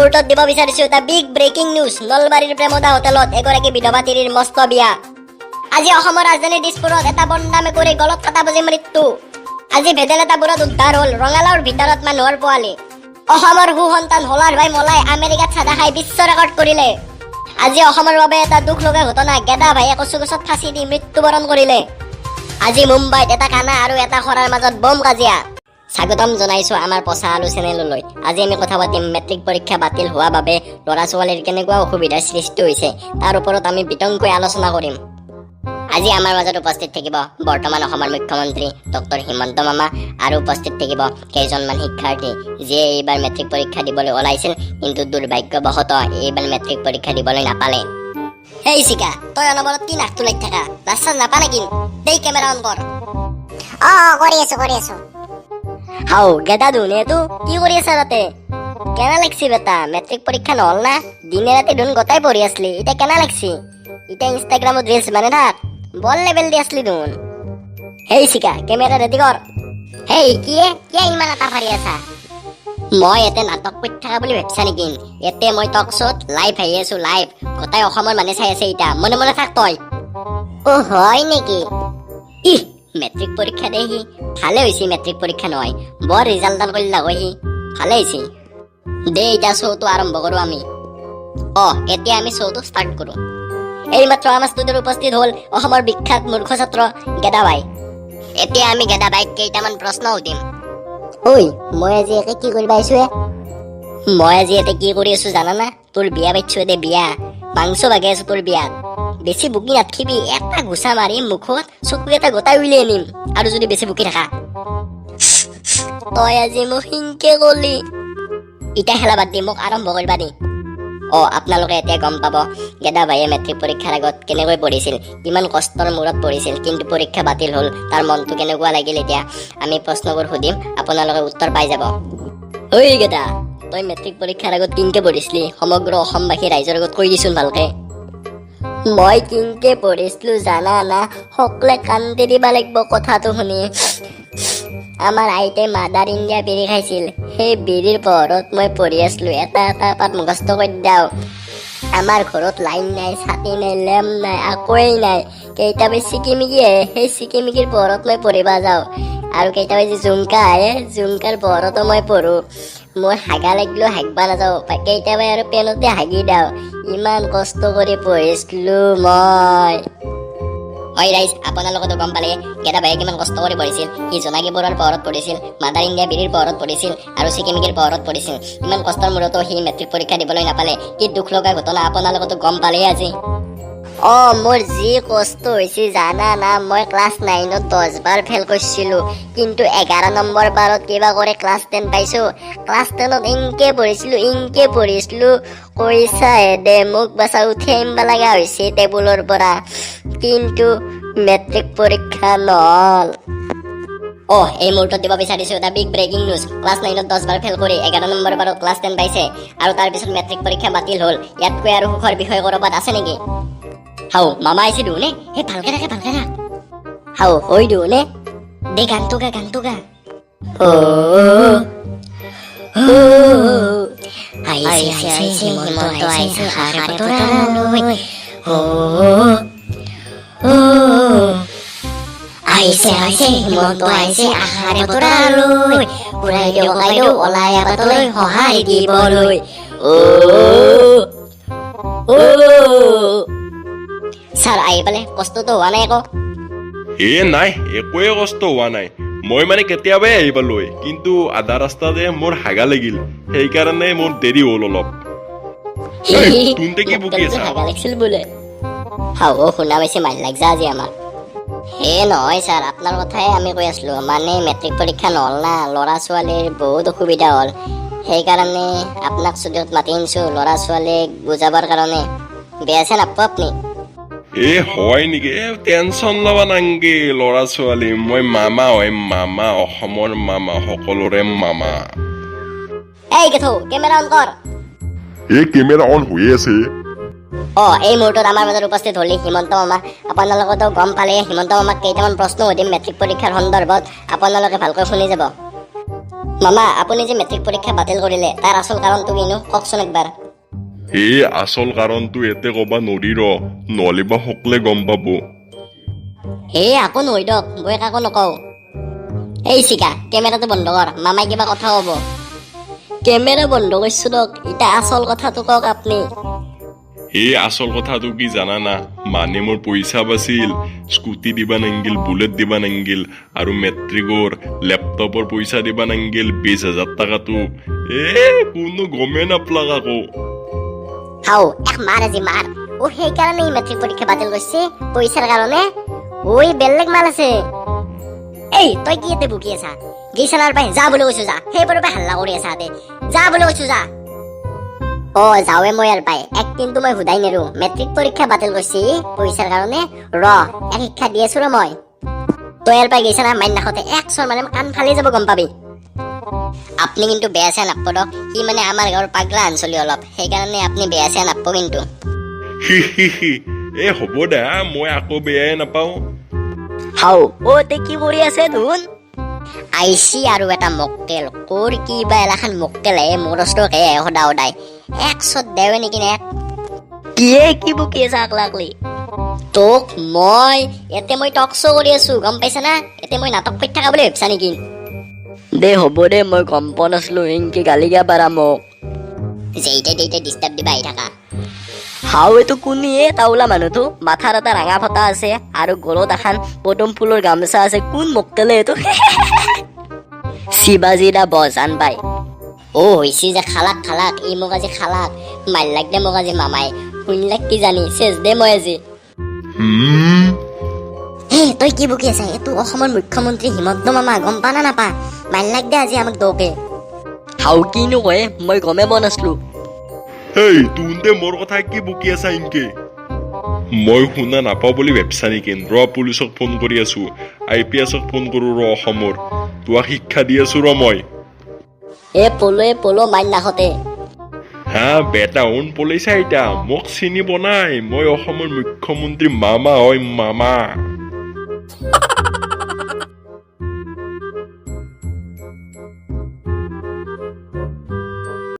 মুহূৰ্তত দিব বিচাৰিছো এটা বিগ ব্ৰেকিং নিউজ। নলবাৰীৰ প্ৰেমদা হোটেলত এগৰাকী বিধৱা তিৰিৰ মস্ত বিয়া। আজি অসমৰ ৰাজধানী দিছপুৰত এটা বন্দা মেকুৰী গলত কাটা বাজি মৃত্যু। আজি ভেদাইলতাপুৰত উদ্ধাৰ হ'ল ৰঙালাওৰ ভিতৰত মানুহৰ পোৱালি। অসমৰ সুসন্তান হোলাৰ ভাই মলাই আমেৰিকাত চাদা খাই বিশ্ব ৰেকৰ্ড কৰিলে। আজি অসমৰ বাবে এটা দুখ লগা ঘটনা, গেদা ভাইয়ে কচু গছত ফাঁচি দি মৃত্যুবৰণ কৰিলে। আজি মুম্বাইত এটা কানা আৰু এটা খৰাৰ মাজত বম কাজিয়া। স্বাগতম জনাইছো আমাৰ পচা আলু চেনেললৈ। আজি আমি কথা পাতিম মেট্ৰিক পৰীক্ষা বাতিল হোৱা বাবে ল'ৰা ছোৱালীৰ কেনেকুৱা অসুবিধাৰ সৃষ্টি হৈছে, তাৰ ওপৰত আমি বিতংকৈ আলোচনা কৰিম। আজি আমাৰ মাজত উপস্থিত থাকিব বৰ্তমান অসমৰ মুখ্যমন্ত্ৰী ডক্টৰ হিমন্ত মামা আৰু উপস্থিত থাকিব কেইজনমান শিক্ষাৰ্থী, যিয়ে এইবাৰ মেট্ৰিক পৰীক্ষা দিবলৈ ওলাইছিল, কিন্তু দুৰ্ভাগ্যবশতঃ এইবাৰ মেট্ৰিক পৰীক্ষা দিবলৈ নাপালে। হেই চিকা, তই অনবৰত কি নাকটো লাগি থাকা? লাজ চাজ নাপা নেকি? দেই, কেমেৰা অন কৰ। অ অ, কৰি আছো, কৰি আছো। হাও গেদা ধুনে, তো কি কৰি আছা তাতে? কেনা লাগছি বেটা? মেট্ৰিক পৰীক্ষা নহল না? দিনে ৰাতি ধুন গোটাই পঢ়ি আছলি, এতিয়া কেনা লাগছি? এতিয়া ইনষ্টাগ্ৰামত ৰিলছ মানে থাক, বল লেভেল দি আছলি ধুন। হেই চিকা, কেমেৰা ৰেডি কৰ। হেই কিয়ে কিয় ইমান এটা ফাৰি আছা? মই ইয়াতে নাটক কৰি থকা বুলি ভাবছা নেকি? ইয়াতে মই টক শ্ব'ত লাইভ আহি আছো, লাইভ। গোটাই অসমৰ মানুহে চাই আছে এতিয়া। মনে মনে থাক তই। অ হয় নেকি? ইহ, মেট্ৰিক পৰীক্ষা দে সি ভালে হৈছে। মেট্ৰিক পৰীক্ষা নহয়, বৰ ৰিজাল্ট ডাল কৰিলা সি ভালে হৈছে। দে, এতিয়া শ্ব'টো আৰম্ভ কৰোঁ আমি। অ এতিয়া আমি শ্ব'টো ষ্টাৰ্ট কৰোঁ। এইমাত্ৰ আমাৰ ষ্টুডিঅ'ত উপস্থিত হ'ল অসমৰ বিখ্যাত মূৰ্খ ছাত্ৰ গেদাভাই। এতিয়া আমি গেদাভাইক কেইটামান প্ৰশ্ন সুধিম। ঐ, মই আজি একে কি কৰিব আহিছো হে? মই আজি ইয়াতে কি কৰি আছো জানানা? তোৰ বিয়া পাতিছো ইয়াতে, বিয়া। মাংস ভাগাই আছো তোৰ বিয়াত। বেছি বুকি নাথকিবি, এটা ঘোচা মাৰি মুখত চকু এটা গোটাই উলিয়াই আনিম আৰু যদি বেছি বুকি থাকা। তই আজি মোক সিনকে কলি? ইটা খেলা বাদ দি মোক আৰম্ভ কৰিবা দি। অ আপোনালোকে এতিয়া গম পাব গেদা ভাইয়ে মেট্ৰিক পৰীক্ষাৰ আগত কেনেকৈ পঢ়িছিল, কিমান কষ্টৰ মূৰত পঢ়িছিল, কিন্তু পৰীক্ষা বাতিল হ'ল, তাৰ মনটো কেনেকুৱা লাগিল। এতিয়া আমি প্ৰশ্নবোৰ সুধিম, আপোনালোকে উত্তৰ পাই যাব। ঐ গেদা, তই মেট্ৰিক পৰীক্ষাৰ আগত কিনকে পঢ়িছিলি, সমগ্ৰ অসমবাসী ৰাইজৰ আগত কৈ দিচোন ভালকে। মই কিনকে পঢ়িছিলো জানা না? সকলে কান্দি দিব লাগিব কথাটো শুনি। আমাৰ আইতাই মাদাৰ ইণ্ডিয়া বিড়ি খাইছিল। সেই বিড়িৰ পোহৰত মই পঢ়ি আছিলো। এটা এটা পাত মুখস্থ কৰি দিওঁ। আমাৰ ঘৰত লাইন নাই, ছাতি নাই, লেম্প নাই, একোৱেই নাই। কেইটা বাজি চিকিমিকি আহে, সেই চিকিমিকিৰ পোহৰত মই পঢ়িব যাওঁ। আৰু কেইটা বাজি জুমকা আহে, জুমকাৰ পোহৰতো মই পঢ়োঁ। মই হাগা লাগিলেও হাগবা নাযাওঁ, কেইটাবাই আৰু পেনতে হাগি দিওঁ। ইমান কষ্ট কৰি পঢ়িছিলো মই। হয় ৰাইজ, আপোনালোকেতো গম পালে গেদা ভাইয়ে কিমান কষ্ট কৰি পঢ়িছিল। সি জোনাকী বৰুৱাৰ পোহৰত পঢ়িছিল, মাদাৰ ইণ্ডিয়া বিড়িৰ পোহৰত পঢ়িছিল আৰু চিকিমিকিৰ পোহৰত পঢ়িছিল। ইমান কষ্টৰ মূৰতো সি মেট্ৰিক পৰীক্ষা দিবলৈ নাপালে। কি দুখ লগা ঘটনা, আপোনালোকেতো গম পালেই আজি। অ মোৰ যি কষ্ট হৈছে জানা না? মই ক্লাছ 9ত 10 বাৰ ফেইল কৰিছিলোঁ, কিন্তু 11 নম্বৰ বাৰত কিবা কৰি ক্লাছ 10 পাইছোঁ। ক্লাছ 10ত ইনকে পঢ়িছিলোঁ, ইনকে পঢ়িছিলোঁ, কৈছাহে দে, মোক বাচা উঠি আনিব লগা হৈছে টেবুলৰ পৰা। কিন্তু মেট্ৰিক পৰীক্ষা নহ'ল। অ এই মুহূৰ্তত দিব বিচাৰিছো এটা বিগ ব্ৰেকিং নিউজ। ক্লাছ 9ত 10 বাৰ ফেইল কৰি 11 নম্বৰ বাৰত ক্লাছ 10 পাইছে আৰু তাৰপিছত মেট্ৰিক পৰীক্ষা বাতিল হ'ল। ইয়াতকৈ আৰু সুখৰ বিষয় ক'ৰবাত আছে নেকি? হাও, মামা আহিছে দুনে। সেই ভালকে থাকে, ভালকে থাক। হাও হৈ দুনে, দে গানটো গা, গানটো গা। অ অ, আহিছে, আহিছে, হিমন্ত আহিছে আশাৰে বতৰা লৈ। অ অ, আহিছে, আহিছে, হিমন্ত আহিছে আশাৰে বতৰা লৈ। খুৰাইদেউ, ককাইদেউ ওলাই বাটলৈ সহায় দিবলৈ। অ অ, ছাৰ, আহি পালে? কষ্টটো হোৱা নাই আকৌ? এ নাই, একোৱে কষ্ট হোৱা নাই। মই মানে কেতিয়াবাই আহি পালো, কিন্তু আধা ৰাস্তাতে মোৰ হাগা লাগিল, সেইকাৰণে মোৰ দেৰি হ'ল অলপ। এই, তুনতে কি বকি আছা? হাগা লাগিছিল বোলে। হাও শুনা পাইছে, মাৰ লাগছা আজি আমাৰ। হে নহয় ছাৰ, আপোনাৰ কথাই আমি কৈ আছিলো। মানে মেট্ৰিক পৰীক্ষা নহ'ল না, ল'ৰা ছোৱালীৰ বহুত অসুবিধা হ'ল। সেইকাৰণে আপোনাক ষ্টুডিঅ'ত মাতি আনিছো ল'ৰা ছোৱালীক বুজাবৰ কাৰণে। বেয়া চেয়া নাপাব আপুনি। এ হয় নেকি? এ টেনচন ল'বা নাংগে ল'ৰা ছোৱালী, মই মামা হয়, মামা, অসমৰ মামা, সকলোৰে মামা। এই গেথু, কেমেৰা অন কৰ। এই কেমেৰা অন হৈয়ে আছে। অ এই মুহূৰ্তত আমাৰ মাজত উপস্থিত হ'ল হিমন্ত মামা। আপোনালোকেতো গম পালে, হিমন্ত মামাক কেইটামান প্ৰশ্ন সুধিম মেট্ৰিক পৰীক্ষাৰ সন্দৰ্ভত। আপোনালোকে ভালকৈ শুনি যাব। মামা, আপুনি যে মেট্ৰিক পৰীক্ষা বাতিল কৰিলে, তাৰ আচল কাৰণটো কিনো কওকচোন একবাৰ। এই আচল কাৰণটো এতে ক'বা নৰি ৰ, নহ'লে বা সকলে গম পাব। হে, আকৌ নহয় দক, মই কাকো নকওঁ। এই চিকা, কেমেৰাটো বন্ধ কৰ, মামাই কিবা কথা ক'ব। কেমেৰা বন্ধ কৰিছো দক, এতিয়া আচল কথাটো কওক আপুনি। এই আচল কথাটো কি জানানা? মানে মোৰ পইচা বাছিল, স্কুটি দিবা নাংগিল, বুলেট দিবা নাংগিল, আৰু মেট্ৰিকৰ লেপটপৰ পইচা দিবা নাংগিল 20,000 টকাটো। এ কোনো গমেই নাপলাক আকৌ। হাও, এক মাৰ আজি মাৰ। অ, সেইকাৰণে ই মেট্ৰিক পৰীক্ষা বাতিল কৰিছে, পইচাৰ কাৰণে। ঐ, বেলেগ মাল আছে। এই, তই কি ইয়াতে বকি আছা? গেইছানাৰ পাই যা বুলি কৈছো, যা। সেইবোৰৰ পৰা হাল্লা কৰি আছা ইয়াতে। যা বুলি কৈছো, যা। অ, যাওৱে মই ইয়াৰ পাই। এক কিন্তু মই সোধাই নেৰো। মেট্ৰিক পৰীক্ষা বাতিল কৰিছে পইচাৰ কাৰণে। ৰ, এক শিক্ষা দি আছো ৰ মই। তই ইয়াৰ পাই গেইছা না, মাইন নাখতে এক চৰ মানে কাণ ফালি যাব, গম পাবি। আপুনি কিন্তু বেয়া চেয়া নাপাব দক। সি মানে আমাৰ গাঁৱৰ পাগলা আঞ্চলি অলপ, সেইকাৰণে আপুনি বেয়া চেয়া নাপাব কিন্তু। হি হি হি, এ হ'ব দে, মই আকৌ বেয়াই নাপাওঁ। হাও, অ, তে কি কৰি আছে ধুন? আইচি আৰু এটা মক্কেল ক'ৰ কি বা এলাখান মক্কেল আহে মোৰ ওচৰকে আহে সদায় সদায়। এক চত দেৱে নেকি নে? কিয়ে কি বকি আছা আকলা আকলি? তোক মই ইয়াতে মই টক শ্ব' কৰি আছো, গম পাইছা না? ইয়াতে মই নাটক কৰি থকা বুলি ভাবছা নেকি? দে হ'ব দে, মই গম পোৱা নাছিলো ইনকে গালি গা পাৰা মোক। যেইটাই তেইটাই ডিষ্টাৰ্ব দিবা আহি থাকা। হাও, এইটো কোনিয়ে তাওলা মানুহটো? মাথাৰ এটা ৰাঙা ফটা আছে আৰু গলত এখন পদুম ফুলৰ গামোচা আছে, কোন মোকতেলে এইটো? শিৱাজী দা বজান বাই। অ, হৈছে যে খালাক খালাক, ই মোক আজি খালাক মাৰ লাগ দে। মোক আজি মামাই শুনলাক কি জানি, চেচ দে মই আজি। হুম। হে, তই কি বকি আছা? এইটো অসমৰ মুখ্যমন্ত্ৰী হিমন্ত মামা, গম পা না নাপা? মাৰ লাগ দে আজি আমাক দৌকে। হাও, কিনো কয়, মই গমেই পোৱা নাছিলো। হেই, তুহতে মোৰ কথা কি বকি আছা ইনকে? মই শুনা নাপাওঁ বুলি ভাবছা নেকি? ৰ, পুলিচক ফোন কৰি আছো, আই পি এছক ফোন কৰো ৰ। অসমৰ তোমাক শিক্ষা দি আছো ৰ মই। এ পলো, এ পলো, মাইন নাখতে। হা বেটা, অন পলাইছা? এতিয়া মোক চিনি বনাই, মই অসমৰ মুখ্যমন্ত্ৰী মামা হয়, মামা।